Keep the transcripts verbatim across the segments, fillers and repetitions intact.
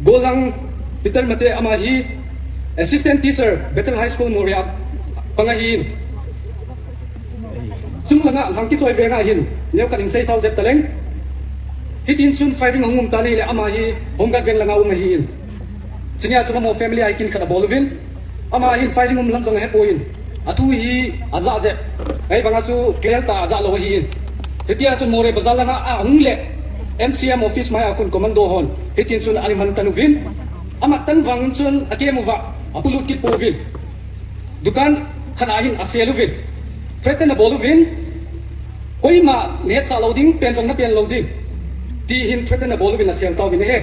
Golhang Peter Mate, ama hi Assistant Teacher, Bethel High School, Moreh a pang ahin. Chunglanga Lhangkichoi venga hin neokhat hin seisao jep taleng. Hitin chun firing ahung um tan ahile, ama hi Home Guard veng langa um ahin. Chunia chun amaho family a hi kin khat abol uvin. Ama hin firing um lam jong ahepon, athu hi ajah jep. Ahivanga chu clear tah a ajah lou ahin. Hitia chun Moreh bazar langa ahung le, M C M office mai a khun commando hon hitin chun ana man tan uvin. Amat tan vang chun akem uva, apolut kit pouvin. Dukan khat a hin asel uvin. Threaten abol uvin. Koima nehetsah lou ding, pen jong napen lou ding, ti hin threaten abol uvin asel tauvin ahi.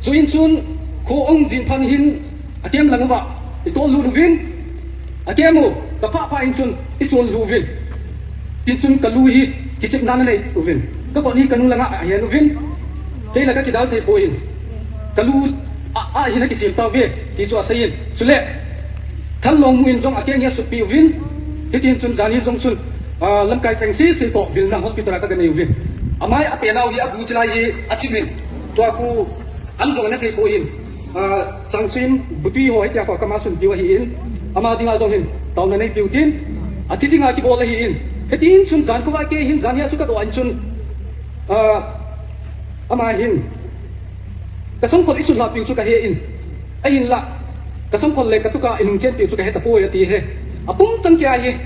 Chuin chun kho ahung jin phat hin akem lang uva itol lut uvin. Akem u, kaphah phah in chun ichon lut uvin. Tin chun kalu hi kichepna anei uvin. Kakot hi kanung langa ahen uvin. Kei la kakidal thei poi. Kalu a, a hin akichep tauve, ti chu aseiyin. Chule thal long mu in jong akeng hi asutpi uvin. Hitin chun jan hi jong chun, ah, lamkai theng sese toh Vilna Hospital a kaga nei uvin. Amai apenau hi agu chilai hi achim in. Tua khu an jong ana thei poi. Ah, Changsuin Butui ho hitia kho kama sunpiu ahin. Ama dinga jong hin taona neipiu tin. Athi dinga kibol ahin. Hitin chun jan khu va kei hin jan hia chu kadoh in chun, ah, ama hin, kasangkhol isutlhah piu chu kahe in. Ahinla kasangkhol le katuka inung chen piu chu kahe tapoi ati ahi. Apum chang kia hi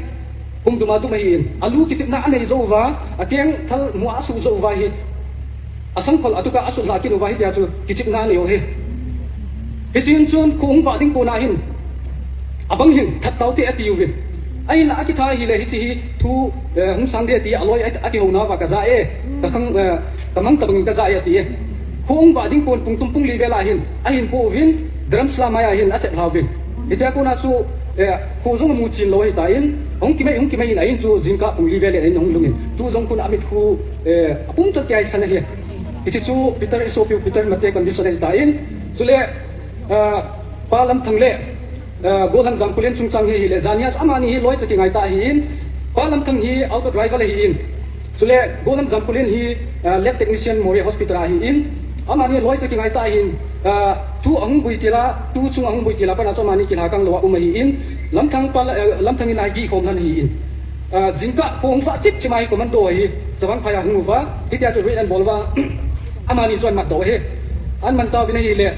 pum duma dum ahin. Alu kichepna anei jou uva, akeng thal mu a asuh jou uva hi, asangkhol atuka asutlhah kit uva hitia chu kichepna anei u ahi. Hitin chun kho hung vah ding pon a hin, abang hin that taute ati uvin. Ahinla akitha ahile hiche hi thu, eh, hung sang ding ati, aloi a, akihou nauva kaja e, kakhang, eh, kamang tabang in kaja e ati e. Kho hung vah ding pon pung thum pung li vel a hin ahin po uvin, Dharamsala mai a hin asep lha uvin. Hichea kona chu, eh, kho jong amu chen lou ahitan, hung kimai, hung kimai in a in chu jingkah pung li vel in a in hung lhung in. Tu jong kona amit khu, eh, apum chang kia hi san ahi. Hiche chu Peter isopiu Peter Mate condition ahitan. Chule, eh, Pa Lamthang le, eh, Golhang Jamkhulen chungchang hi ahile, jania chu amani hi loicha kingai tah ahin. Pa Lamthang hi auto driver ahin. Chule Golhang Jamkhulen hi, eh, lab technician Moreh Hospital a ahin. Amani loicha kingai tah ahin. Eh, thu ahung bui tila, tu chung ahung bui tila, pana chu amani kilhakang lou a um ahin. Lamthang pa, eh, Lamthang in a hi gihkhom lhan ahin. Ah, jingkah kho hung vah chip chip a hi commando hi chavang phai a hung uva, hitia chu raid an bol uva, amani chu an mat doh ahi. An man tauvin ahile,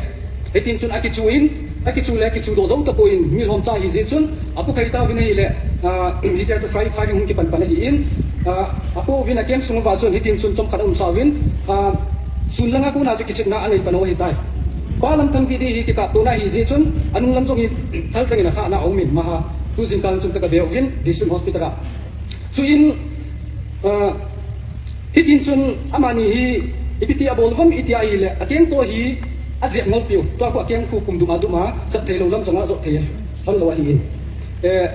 hitin chun akichu in, akichu le kichu doh jou tapon, mi lhomcha ahi jeh chun apu phei tauvin ahile, ah, hitia chu fire, firing hung kipan pan ahin, ah, apouvin a camp sung uva chun hitin chun chomkhat aumsa uvin, ah, sun langa kona chu kichepna anei pan u ahitai. Pa Lamthang kiti hi kikaptona ahi jeh chun anung lam jong hi thalchang in akhahna aumin, maha tu jingkah chun kaga ve uvin District Hospital a. Chuin, ah, hitin chun amani hi ipi ti abol uvam iti ahile, akeng toh hi ajep ngolpiu. Tua khu akeng khu pum duma duma, chat thei lou lam jong ajot thei lhon lou ahin. Eh,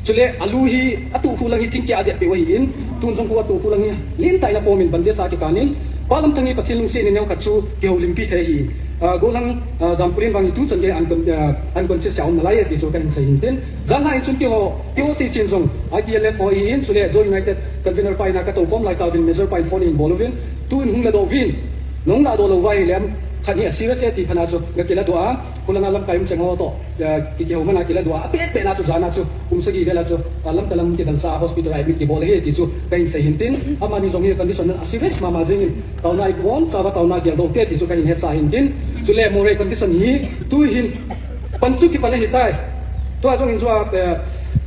chule alu hi atuh khu lang hi thingkia ajep piu ahin, tun jong khu atuh khu lang hi lentah in apom in bandage a kikan in, Pa Lamthang hi Pathen lungset in neokhat chu kihoulimpi thei ahin. Ah, Golhang, ah, Jamkhulen vang hi tuchan gei uncon-, ah, unconscious a um nalai e ti chu kahin sei hintin. Janhi in chun keiho, keiho seichen jong, I T L F ho ahin, chule Zo United convener pa in a katou khom lai tauvin, Major pa in phone in bol uvin, tun hung ladoh uvin, nahung ladoh lou uva ahile, khat hi a serious e ti phatna chu, ga kiladoh a, khulanga lamkai um cheng ho toh, eh, ki, kihou man a kiladoh a, apet pet na chu, jana chu, kum sagi vel a chu, ah, Lamka lam kidalsa a hospital a admit kibol ahi ti chu, kahin sei hintin, amani jong hi condition a serious mama jengin, taona ibonchauva taona geldoh te ti chu kahin hetsah hintin. Chule Moreh condition hi tuhin pan chu kipan ahitai. Tua jong in chu a, eh,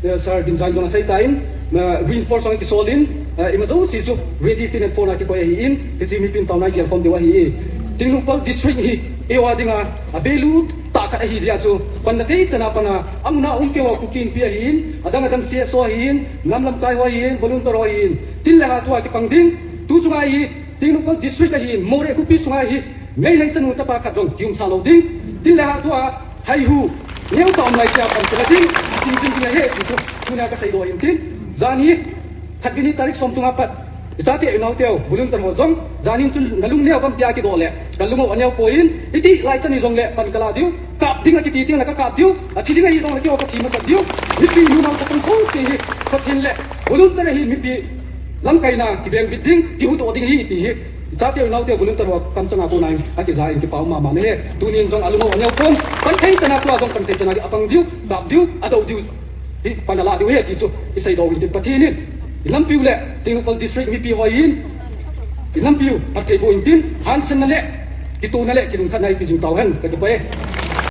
eh, Sir Dinjang jong asei tan, eh, reinforce jong kisol in, eh, ima jouse chu ready, fit and form a kikoi ahin, hiche mipin taona gelkhom diu ahi. Tengnoupal District hi eiho dinga avalue tah khat ahi jeh a chu, panna thei chan a pan a, amun a um keiho Kuki Inpi ahin, adang adang C S O ahin, nam lamkai ho ahin, volunteer ho ahin, tin le ha tua kipang ding, tu chunga hi, Tengnoupal District ahin, Moreh khopi sunga hi, Meitei chanu chapa khat jong kiumsa lou ding. Tin le ha tua, haihu, neocha um lai tia pan kila ding, tin tin tin ahi, ti chu, tuna kasei doh hintin. Jan hi, khatvei ni tarik som sunga pat, ichate inaoteu, volunteer ho jong, jan in chun nalung neo uvam tia kidoh le, kalung u aneo poi, iti lai chan hijongle pan kala diu, kap ding akiti teng le kakap diu, athi ding ahi jongle keiho kathi masat diu, mipi nunao chapang jouse hi, Pathen le, volunteer ahi mipi, lamkaina kivengbit ding, kihuhdoh ding ahi ti hi, Chate u naote volunteer ho kamchanga kona in akija in kipa um mama ahi. Tunin jong alung u aneo pon. Pan thei chana tua jong pan thei chana apang diu, kap diu, adou diu. Hi pan ala diu ahi ti chu iseidoh u hintin Pathen in ilampiu le Tengnoupal District mipi hon ilampiu phatthei boh intin, hansanna le kitona le kilungkhatna eipeh jing tauhen kati pai.